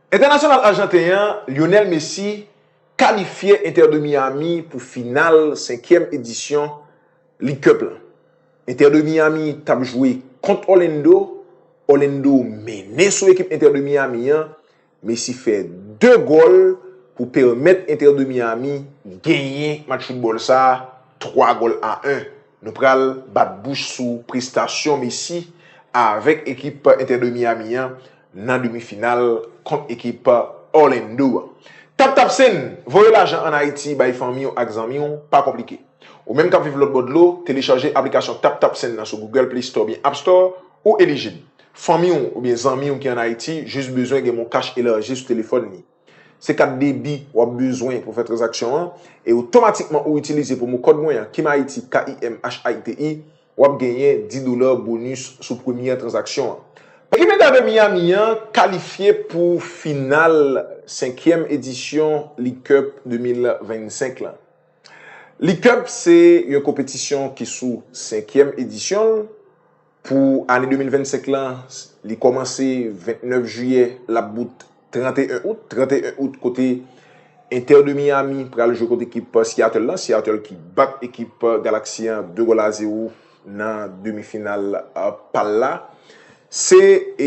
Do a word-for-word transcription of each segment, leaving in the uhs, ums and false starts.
Entènasyonal ajanten an, Lionel Messi, kalifye Inter de Miami pou final senkyèm edisyon League Cup la. Inter de Miami t ap jwe kont Orlando. Orlando mennen sou ekip Inter de Miami an. Messi fè de gòl pou pèmèt Inter de Miami genyen match foutbòl sa a twa gòl a en. Nou pral bat bouch sou prestasyon Messi avèk ekip Inter de Miami an nan demi final kont ekip Orlando an. Tap Tap Send, voye lajan ann Ayiti bay fanmi w ak zanmi w, pa konplike. Ou menm k ap viv lòt bò dlo, telechaje aplikasyon Tap Tap Send nan sou Google Play Store oubyen App Store, ou elijib. Fanmi w oubyen zanmi w ki ann Ayiti jis bezwen gen MonCash elaji sou telefòn li. Se kat debi w ap bezwen pou fè tranzaksyon an, e otomatikman ou itilize pwomo kòd mwen an, KIMHAITI, K I M H A I T I, w ap genyen dis dola bonis sou premye tranzaksyon an. Ekip Inter de Miami an kalifye pou final senkyèm edisyon League Cup de mil vennsenk lan. League Cup se yon konpetisyon ki sou senkyèm edisyon l. Pou ane de mil vennsenk lan, li kòmanse vennèf jiyè, l ap bout trannteyen out. Trannteyen out kote Inter de Miami pral jwe kont ekip Seattle lan. Seattle ki bat ekip Galaxy an de gòl a zewo nan demi final pa l la. Se e,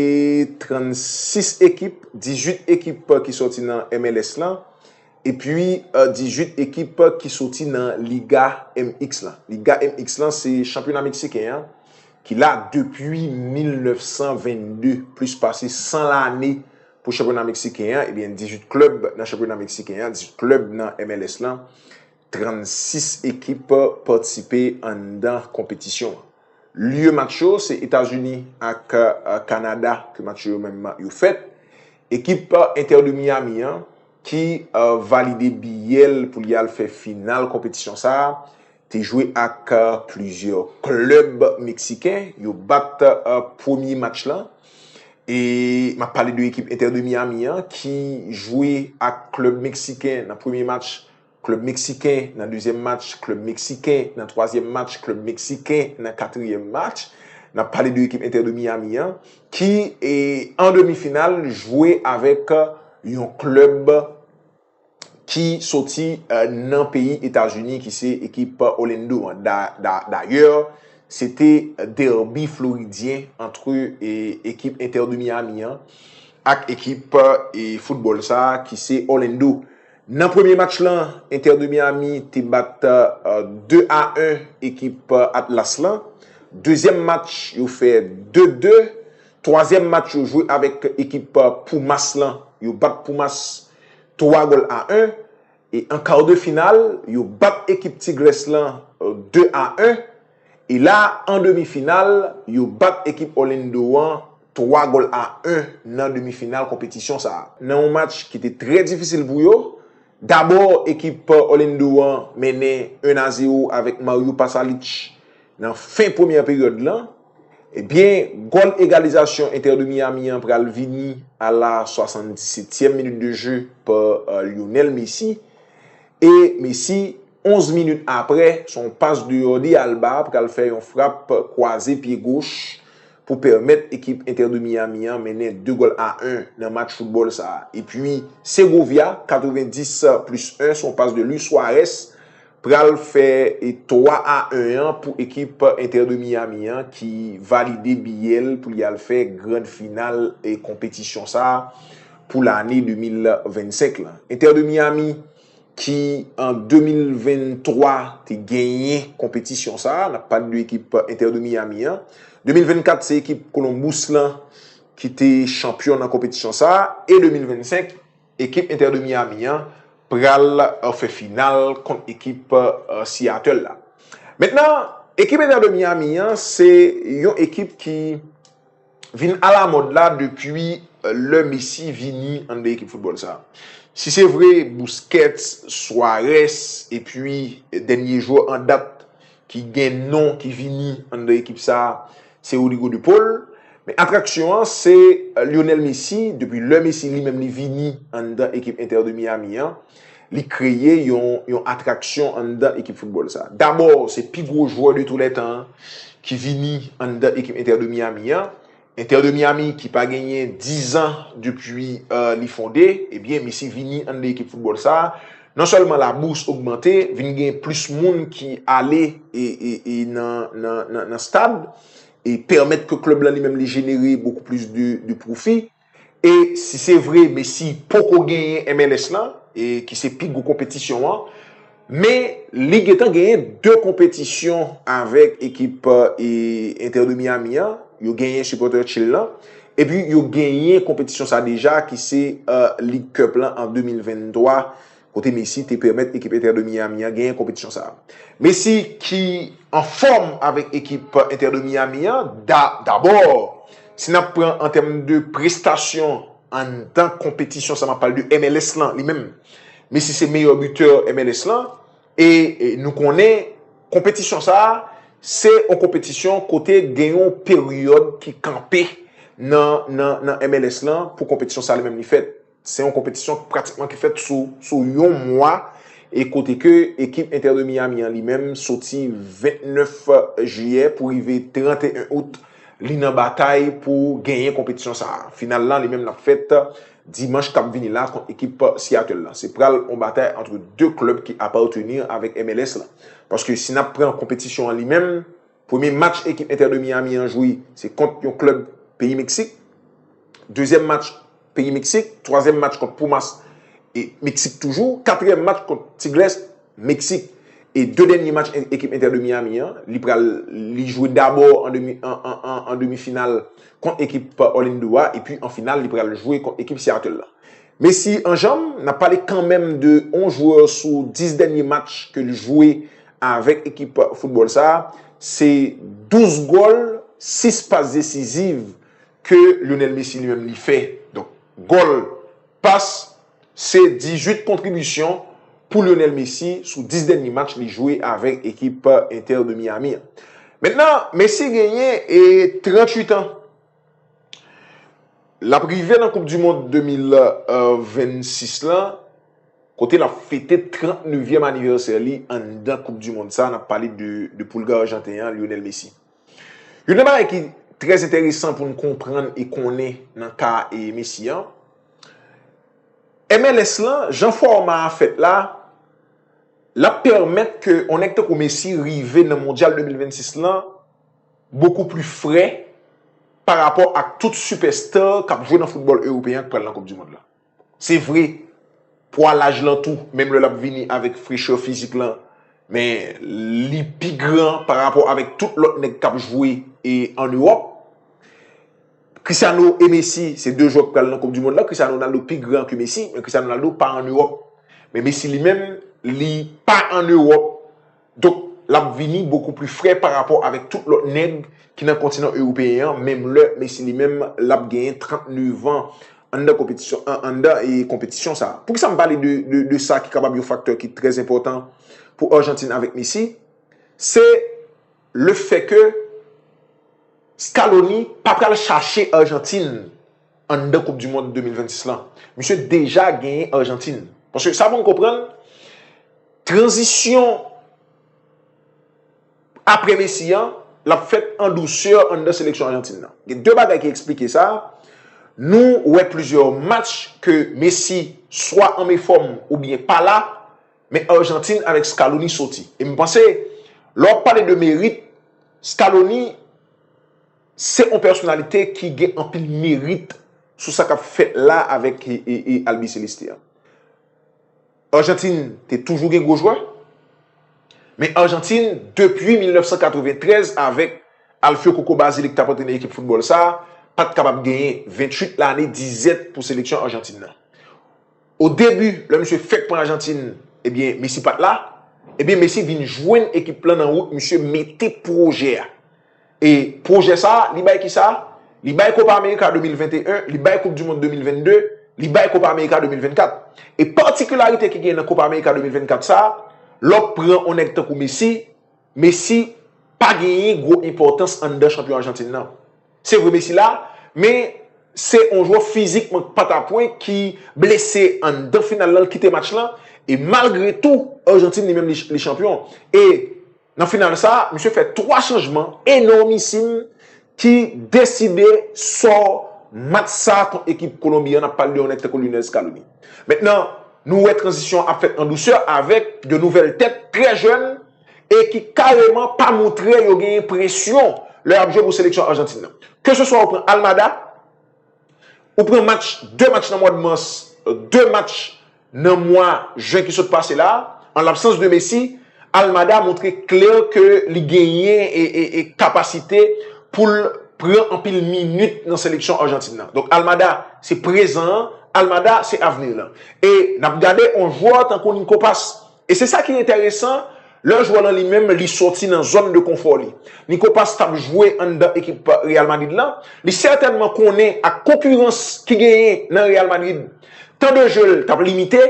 trannsis ekip, dizuit ekip ki sòti nan M L S lan, epi e, dizuit ekip ki sòti nan Liga M X lan. Liga M X lan se chanpyona meksiken an ki la depi mil nèf san vennde, plis pase san lane pou chanpyona meksiken an. Ebyen, dizuit klèb nan chanpyona meksiken an, dizuit klèb nan M L S lan, trannsis ekip patisipe anndan konpetisyon an. Lye match yo, se Etazini ak e, Kanada ke match yo menm yo fèt. Ekip Inter de Miami an, ki e, valide biyè l pou li al fè final konpetisyon sa a, te jwe ak e, plizyè klèb meksiken. Yo bat e, premye match lan. E m ap pale de ekip Inter de Miami an, ki jwe ak klèb meksiken nan premye match, klèb meksiken nan dezyèm match, klèb meksiken nan twazyèm match, klèb meksiken nan katriyèm match. N ap pale de ekip Inter de Miami an, ki e, an demi final jwe avèk e, yon klèb ki soti e, nan peyi Etazini, ki se ekip Orlando an. Da, da, dayè, se te dèbi floridyen antre e, ekip Inter de Miami an ak ekip e, foutbòl sa a, ki se Orlando. Nan premye match lan, Inter de Miami te bat e, de a en ekip Atlas lan. Dezyèm match, yo fè de de. Twazyèm match, yo jwe avèk ekip Pumas lan. Yo bat Pumas twa gòl a en. E an kar de final, yo bat ekip Tigres lan e, de a en. E la, an demi final, yo bat ekip Orlando an twa gòl a en nan demi final konpetisyon sa a. Nan yon match ki te trè difisil pou yo, dabò, ekip Orlando an mennen en a zewo avèk Mario Pasalic nan fen premyè peryòd lan. Ebyen, gòl egalizasyon Inter de Miami an pral vini a la swasanndisètyèm minit de jeu pa e, Lionel Messi. E Messi, onz minit apre, se yon pas de Jordi Alba pral fè yon frap kwaze pye goch pou pèmèt ekip Inter de Miami an mennen de gòl a en nan match foutbòl sa a. Epi, Segovia, katrevendis plis en, se yon pas de Luis Suarez, pral fè e, twa a en an pou ekip Inter de Miami an ki valide biyè l pou li al fè grand final e konpetisyon sa a pou lane de mil vennsenk lan. Inter de Miami ki an de mil venntwa te genyen konpetisyon sa a, n ap pale de ekip Inter de Miami an. De mil vennkat se ekip Columbus lan ki te chanpyon nan konpetisyon sa a, e de mil vennsenk ekip Inter de Miami an pral e, fè final kont ekip e, Seattle la. Mentnan, ekip Inter de Miami an se yon ekip ki vin alamòd la depi e, lè Messi vini anndan ekip foutbòl sa a. Si se vre, Busquets, Suarez, epi dènye jwè an dat ki gen non ki vini anndan ekip sa a, se Rodrigo de Paul. Men atraksyon an, se e, Lionel Messi. Depi lè Messi li menm li vini anndan ekip Inter de Miami an, li kreye yon, yon atraksyon anndan ekip foutbòl sa a. Dabò, se pi gwo jwè de tou lè tan an ki vini anndan ekip Inter de Miami an. Inter de Miami ki pa genyen dizan depi uh, li fonde, ebyen Messi vini anndan ekip foutbòl sa a. Non sèlman labous ogmante, vin gen plis moun ki ale e, e, e nan, nan, nan, nan stad, e pèmèt ke klèb la li menm li jenere bokou plis de, de pwofi. E si se vre, Messi poko genyen M L S lan, e ki se pi gwo konpetisyon an, men li gentan genyen de konpetisyon avèk ekip e, Inter de Miami an. Yo genyen sipòtè Chile lan. Epi yo genyen konpetisyon sa deja ki se uh, League Cup lan an de mil venntwa, kote Messi te pèmèt ekip Inter de Miami an genyen konpetisyon sa. Messi ki anfòm avèk ekip Inter de Miami an, da, dabò, si n ap pran an tèm de prestasyon anndan konpetisyon sa, m ap pale de M L S lan li menm. Messi se meyè bitè M L S lan. E, e nou konnen konpetisyon sa a, se yon konpetisyon kote gen yon peryòd ki kanpe nan, nan, nan M L S lan pou konpetisyon sa a li menm li fèt. Se yon konpetisyon pratikman ki fèt sou, sou yon mwa e kote ke ekip Inter de Miami an li menm soti vennèf jiyè pou rive trannteyen out, li nan batay pou genyen konpetisyon sa a. Final lan li menm l ap fèt dimanch k ap vini la kont ekip Seattle lan. Se pral yon batay ant de klèb ki apateni avèk M L S lan. Paske si n ap pran konpetisyon an li menm, premye match ekip Inter de Miami an jwe, se kont yon klèb peyi Meksik. Dezyèm match peyi Meksik, twazyèm match kont Pumas e Meksik toujou, katriyèm match kont Tigres, Meksik. E de dènye match e- ekip Inter de Miami an, li pral li jwe dabò an demi an, an, an, an demi final kont ekip Orlando a, epi an final li pral jwe kont ekip Seattle la. Messi an janm, n ap pale kanmenm de yon jwè sou dis dènye match ke l jwe avèk ekip foutbòl sa a, se douz gòl, sis pas desiziv ke Lionel Messi li menm li fè. Donk, gòl, pas, se dizuit kontribisyon pou Lionel Messi sou dis dènye match li jwe avèk ekip Inter de Miami an. Mentnan, Messi genyen e tranntuit an. L ap rive nan Koup di Mond de mil vennsis lan, kote l ap fete trannnevyèm anivèsè li anndan Koup di Mond sa, n ap pale de, de poulga ajanten an, Lionel Messi. Youn nan bagay ki trè enteresan pou n konprann e konnen nan ka e Messi an, M L S lan, jan fòma a fèt la, l ap pèmèt ke yon nèg tankou Messi rive nan Mondyal de mil vennsis lan bokou pli frè pa rapò ak tout sipèsta k ap jwe nan foutbòl ewopeyen an k pral nan Koup di Mond lan. Se vre, pwa laj lan tou, menm lè l ap vini avèk frechè fizik lan, men li pi gran pa rapò avèk tout lòt nèg k ap jwe e an Ewòp. Cristiano e Messi, se de jwè k pral nan Koup di Mond lan. Cristiano Ronaldo pi gran ke Messi, men Cristiano Ronaldo pa an Ewòp. Men Messi li menm, li pa an Ewòp. Donk, l ap vini bokou pli frè pa rapò avèk tout lòt nèg ki nan kontinan ewopeyen an, menm lè Messi li menm, l ap genyen trannnev an anndan konpetisyon, an- anndan e konpetisyon sa a. Poukisa m pale de, de, de sa ki kapab yon faktè ki trè enpòtan pou Ajantin avèk Messi? Se le fè ke Scaloni pa pral chache Ajantin anndan Koup di Mond de mil vennsis lan. Misye deja genyen Ajantin. Paske sa pou n konprann, tranzisyon apre Messi an, l ap fèt an dousè anndan seleksyon Ajantin nan. Gen de bagay ki eksplike sa. Nou wè plizyè match ke Messi swa an mefòm oubyen pa la, men Ajantin avèk Scaloni soti. E m panse, lè w ap pale de merit, Scaloni se yon pèsonalite ki gen anpil merit sou sa k ap fèt la avèk e, e, e Albiceleste an. Ajantin te toujou gen gwo jwè, men Ajantin, depi mil nèf san katreventrèz, avèk Alfio Coco Basile ki t ap antrenè ekip foutbòl sa a, pa t kapab genyen venntuit lane dizèt pou seleksyon Ajantin nan. O debi, lè misye fèk pran Ajantin, ebyen, Messi pa t la. Ebyen, Messi vin jwenn ekip lan nan wout misye mete pwojè a. E pwojè sa a, li bay kisa? Li bay Copa America de mil venteyen, li bay Koup di Mond de mil vennde, li bay Copa America de mil vennkat. E patikilarite ki genyen nan Copa America de mil vennkat sa a, lè w pran yon nèg tankou Messi, Messi pa genyen gwo enpòtans anndan chanpyon Ajantin nan. Se vre Messi la, men se yon jwè fizikman patapwen ki blese anndan final lan, l kite match lan, e malgre tou, Ajantin li menm li, li chanpyon. E nan final sa, misye fè twa chanjman enòmisim ki deside sò match sa kont ekip Kolonbi an, n ap pale de yon nèg tankou Lionel Scaloni. Mentnan, nou wè tranzisyon ap fèt an dousè avèk de nouvèl tèt trè jèn e ki kareman pa montre yo genyen presyon lè y ap jwe pou seleksyon Ajantin nan. Keseswa ou pran Almada, ou pran match, de match nan mwa de mas, de match nan mwa jen ki sot pase la, an labsans de Messi, Almada montre klè ke li genyen e, e, e kapasite pou l pran anpil minit nan seleksyon Ajantin nan. Donk Almada se prezan an, Almada se avni lan. E n ap gade yon jwè tankou Nico Paz. E se sa ki enteresan, lè jwè lan li menm li sòti nan zòn de konfò li. Nico Paz t ap jwe anndan ekip Real Madrid lan, li sètènman konnen ak konkirans ki genyen nan Real Madrid, tan de je l t ap limite,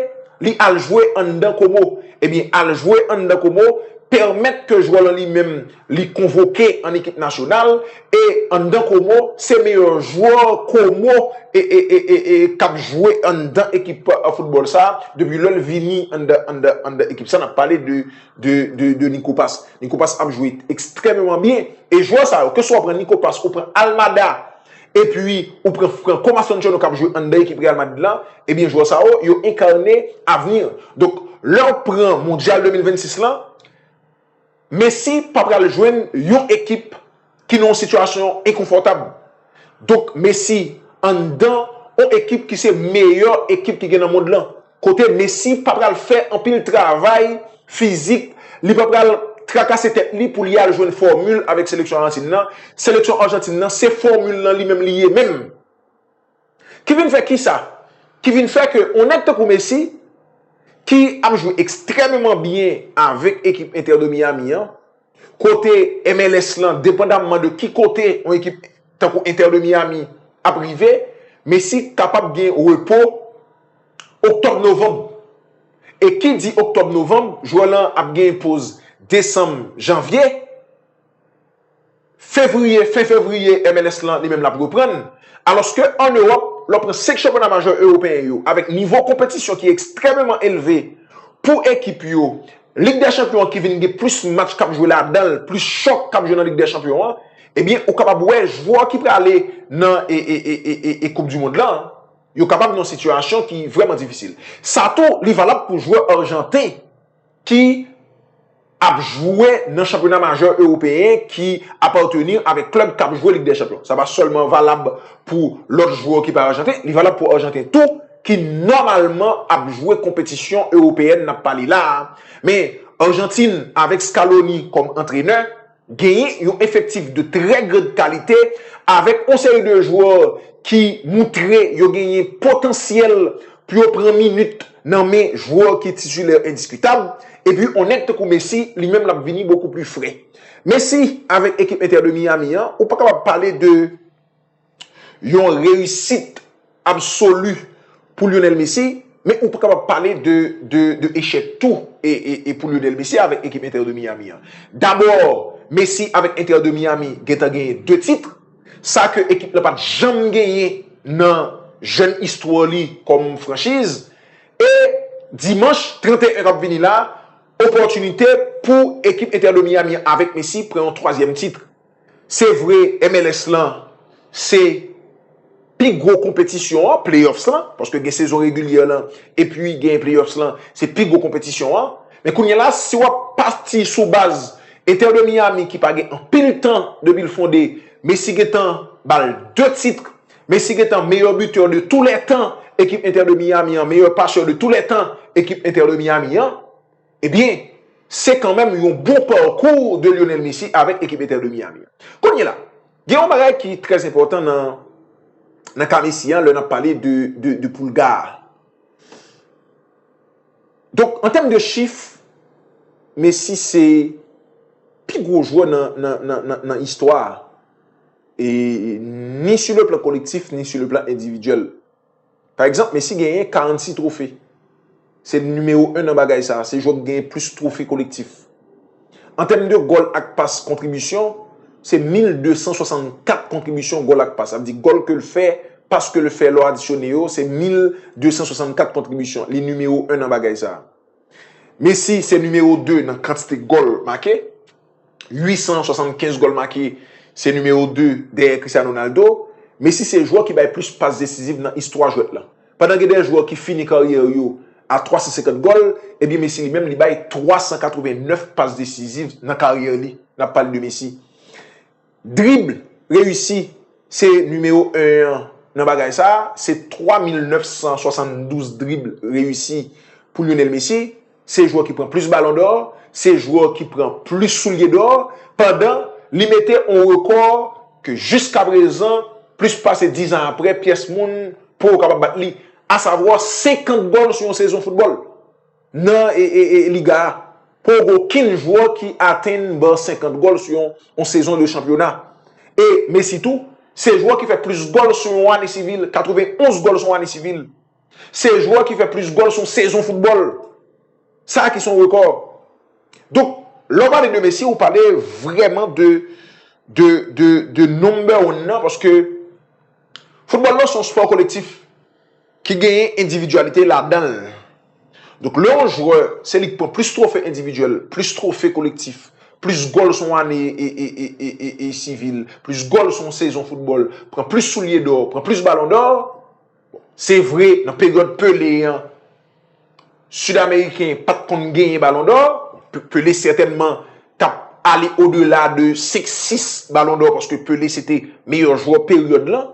li al jwe anndan Como. Ebyen, al jwe anndan Como pèmèt ke jwè lan li menm li konvoke an ekip nasyonal, e anndan Como, se meyè jwè Como e, e, e, e, e k ap jwe anndan ekip, uh, foutbòl sa, depi lè l vini anndan, anndan, anndan ekip sa, n ap pale de, de, de, de Nico Paz. Nico Paz ap jwe ekstrèmeman byen. E jwè sa yo, keswa w pran Nico Paz, ou pran Almada, epi ou pran Franco Mastantuono k ap jwe anndan ekip Real Madrid lan, ebyen jwè sa yo, yo enkane avni. Donk, lè w pran Mondyal de mil vennsis lan, Messi pa pral jwenn yon ekip ki nan yon sitiyasyon enkonfòtab. Donk, Messi anndan yon ekip ki se meyè ekip ki gen nan mond lan. Kote Messi pa pral fè anpil travay fizik, li pa pral trakase tèt li pou li al jwenn fòmil avèk seleksyon Ajantin nan. Seleksyon Ajantin nan, se fòmil lan li menm li ye menm. Ki vin fè kisa? Ki vin fè ke yon nèg tankou Messi, ki ap jwe ekstrèmeman byen avèk ekip Inter de Miami an, kote M L S lan, depandamman de ki kote yon ekip tankou Inter de Miami ap rive, Messi kapab gen repo oktòb, novanm. E ki di oktòb, novanm, jwè lan ap gen poz desanm, janvye, fevriye, fen fevriye, M L S lan, li menm l ap reprann. Alòske ann Ewòp, lè w pran senk chanpyona majè ewopeyen yo, avèk nivo konpetisyon ki ekstrèmeman elve pou ekip yo, Lig dè Chanpyon an ki vin gen plis match k ap jwe ladan l, plis chòk k ap jwe nan Lig dè Chanpyon an, ebyen, ou kapab wè jwè ki prale nan e, e, e, e, e, e Koup di Mond lan, yo kapab nan yon sitiyasyon ki vrèman difisil. Sa tou, li valab pou jwè ajanten ki ap jwe nan chanpyona majè ewopeyen ki apateni avèk klèb k ap jwe Lig dè Chanpyon. Sa pa sèlman valab pou lòt jwè ki pa ajanten, li valab pou ajanten tou ki nòmalman ap jwe konpetisyon ewopeyèn n ap pale la a. Men Ajantin avèk Scaloni kòm antrenè, genyen yon efektif de trè grande kalite avèk yon seri de jwè ki moutre yo genyen potansyèl pou yo pran minit nan men jwè ki titilè endiskitab, epi yon nèg tankou Messi, li menm l ap vini bokou pli fre. Messi, avèk ekip Inter de Miami an, ou pa kapab pale de yon reyisit absoli pou Lionel Messi, men ou pa kapab pale de, de, de echèk tou e, e, e pou Lionel Messi avèk ekip Inter de Miami an. Dabò, Messi avèk Inter de Miami gentan genyen de tit, sa ke ekip la pa t janm genyen nan jèn istwa li kòm franchiz. E dimanch trannteyen k ap vini la, opòtinite pou ekip Inter de Miami avèk Messi pran yon twazyèm tit. Se vre, M L S lan, se pi gwo konpetisyon an, playoffs lan, paske gen sezon regilyè lan, epi gen playoffs lan, se pi gwo konpetisyon an. Men kounye a la, si w ap pati sou baz Inter de Miami ki pa gen anpil tan depi l fonde, Messi gentan ba l de tit, Messi gentan meilleur buteur de tous les temps, ekip Inter de Miami an, meilleur passeur de tous les temps, ekip Inter de Miami an, ebyen, se kanmenm yon bon pakou de Lionel Messi avèk ekip Inter de Miami an. Kounye a la, gen yon bagay ki trè enpòtan nan, nan ka Messi an, lè n ap pale de, de, de Pulga a. Donk, an tèm de chif, Messi se pi gwo jwè nan, nan, nan, nan, nan istwa a. E ni sur le plan collectif, ni sur le plan individuel. Pa egzanp, Messi genyen karannsis twofe. Se nimewo en nan bagay sa a. Se jwè ki genyen plis twofe kolektif. An tèm de gòl ak pas kontribisyon, se mil de san swasannkat kontribisyon gòl ak pas. Sa vle di gòl ke l fè, pas ke l fè lè w adisyone yo, se mil de san swasannkat kontribisyon. Li nimewo en nan bagay sa a. Messi se nimewo de nan kantite gòl make. Uit san swasannkenz gòl make, Se nimewo de dèyè Cristiano Ronaldo. Messi se jwè ki bay plis pas desiziv nan istwa jwèt la. Pandan gen de jwè ki fini karyè yo a twa san senkant gòl, ebyen Messi li menm li bay twa san katreven nèf pas desiziv nan karyè li. N ap pale de Messi. Drib reyisi se nimewo en an nan bagay sa a, se twa mil nèf san swasanndouz drib reyisi pou Lionel Messi. Se jwè ki pran plis balon dò, se jwè ki pran plis soulye dò, pandan li mete yon rekò ke jiskaprezan, plis pase diz an apre, pyès moun poko kapab bat li, asavwa senkant gòl sou yon sezon foutbòl nan e, e, e, liga a. Poko gen okenn jwè ki atenn ban senkant gòl sou yon, yon sezon de chanpyona. E Messi tou, se jwè ki fè plis gòl sou yon ane sivil, katrevenonz gòl sou yon ane sivil. Se jwè ki fè plis gòl sou yon sezon foutbòl. Sa ki se yon rekò. Donk, lè w pale de Messi, ou pale vrèman de, de, de, de number one nan, paske foutbòl lan se yon spò kolektif ki genyen endividyalite ladan l. Donk, lè yon jwè, se li k pran plis twofe endividyèl, plis twofe kolektif, plis gòl sou yon ane e, e, e, e, e, e sivil, plis gòl sou yon sezon foutbòl, pran plis soulye dò, pran plis balon dò, se vre, nan peryòd Pelé an, Sid Ameriken pa t konn genyen balon dò. Pe-, Pelé sètènman t ap ale odela de senk, sis balon dò, paske Pelé se te meyè jwè peryòd lan.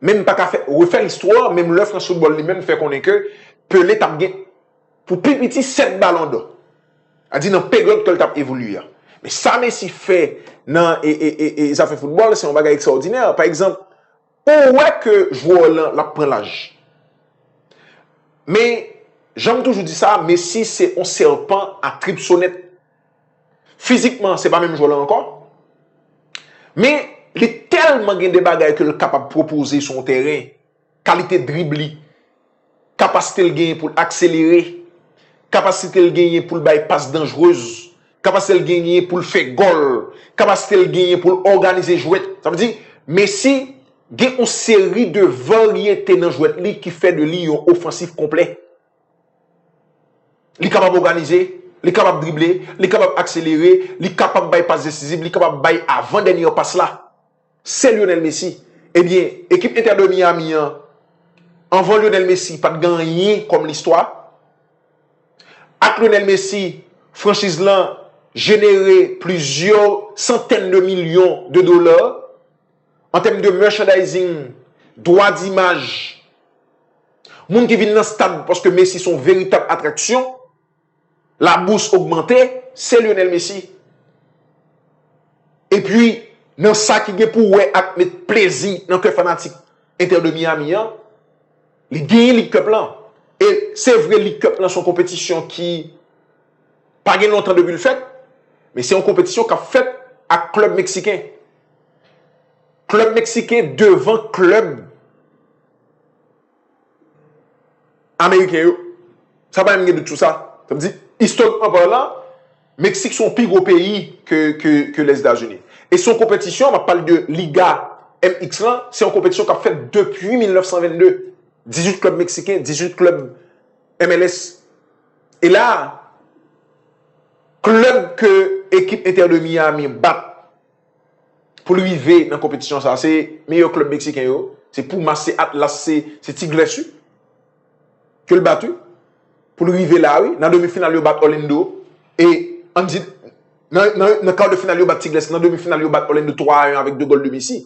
Men m pa ka fè, refè listwa, menm lè Frans Foutbòl li menm fè konnen ke Pelé t ap gen pou pi piti sèt balon dò. A di nan peryòd ke l t ap evolye a. Men sa Messi fè nan e, e, e, e zafè foutbòl, se yon bagay ekstraòdinè. Pa egzanp, ou wè ke jwè lan l ap pran laj. Men, jan m toujou di sa, Messi se yon sèpan a trip sonèt. Fizikman, se pa menm jwè lan ankò. Men, li tèlman gen de bagay ke l kapab pwopoze sou yon tèren, kalite drib li, kapasite l genyen pou l akselere, kapasite l genyen pou l bay pas danjrez, kapasite l genyen pou l fè gòl, kapasite l genyen pou l òganize jwèt. Sa vle di, Messi gen yon seri de varyete nan jwèt li ki fè de li yon ofansif konplè. Li kapab òganize, li kapab drible, li kapab akselere, li kapab bay pas desiziv, li kapab bay avan dènye pas la. Se Lionel Messi. Ebyen, ekip Inter de Miami an, anvan Lionel Messi, pa t gen anyen kòm listwa. Ak Lionel Messi, franchiz lan jenere plizyè santèn de milyon de dola. An tèm de merchandising, dwa dimaj, moun ki vin nan stad paske Messi se yon veritab atraksyon, labous ogmante, se Lionel Messi. Epi, nan sa ki gen pou wè ak met plezi nan kè fanatik Inter de Miami an, li genyen League Cup lan. E se vre, League Cup lan se yon konpetisyon ki pa gen lontan depi l fèt, men se yon konpetisyon k ap fèt ak klèb meksiken. Klèb meksiken devan klèb ameriken yo. Sa pa menm gen dout sou sa. Sa vle di, istorikman palan, Meksik se yon pi gwo peyi ke, ke, ke Lèzetazini. E se yon konpetisyon, m ap pale de Liga M X lan, se yon konpetisyon k ap fèt depi mil nèf san vennde. Dizuit klèb meksiken, dizuit klèb M L S. E la, klèb ke ekip Inter de Miami bat pou l rive nan konpetisyon sa, se meyè klèb meksiken yo. Se Pumas, se Atlas, se, se Tigres, wi, ke l bat, wi. Pou l rive la, wi. Nan demi final, yo bat Orlando. E, ann di, nan, nan, nan kar de final, yo bat Tigres. Nan demi final, yo bat Orlando twa a en avèk de gòl de Messi.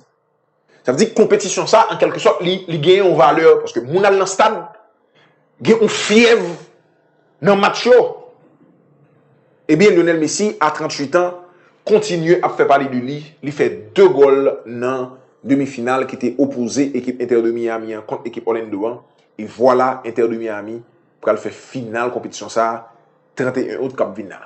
Sa vle di konpetisyon sa, an kèlkesòt, li, li genyen yon valè. Paske moun al nan stad, gen yon fyèv nan match yo. Ebyen, Lionel Messi, a tranntuit an, kontinye ap fè pale de li. Li fè de gòl nan demi final ki te opoze ekip Inter de Miami an kont ekip Orlando an. E vwala, Inter de Miami pral fè final konpetisyon sa a, trannteyen out k ap vin la.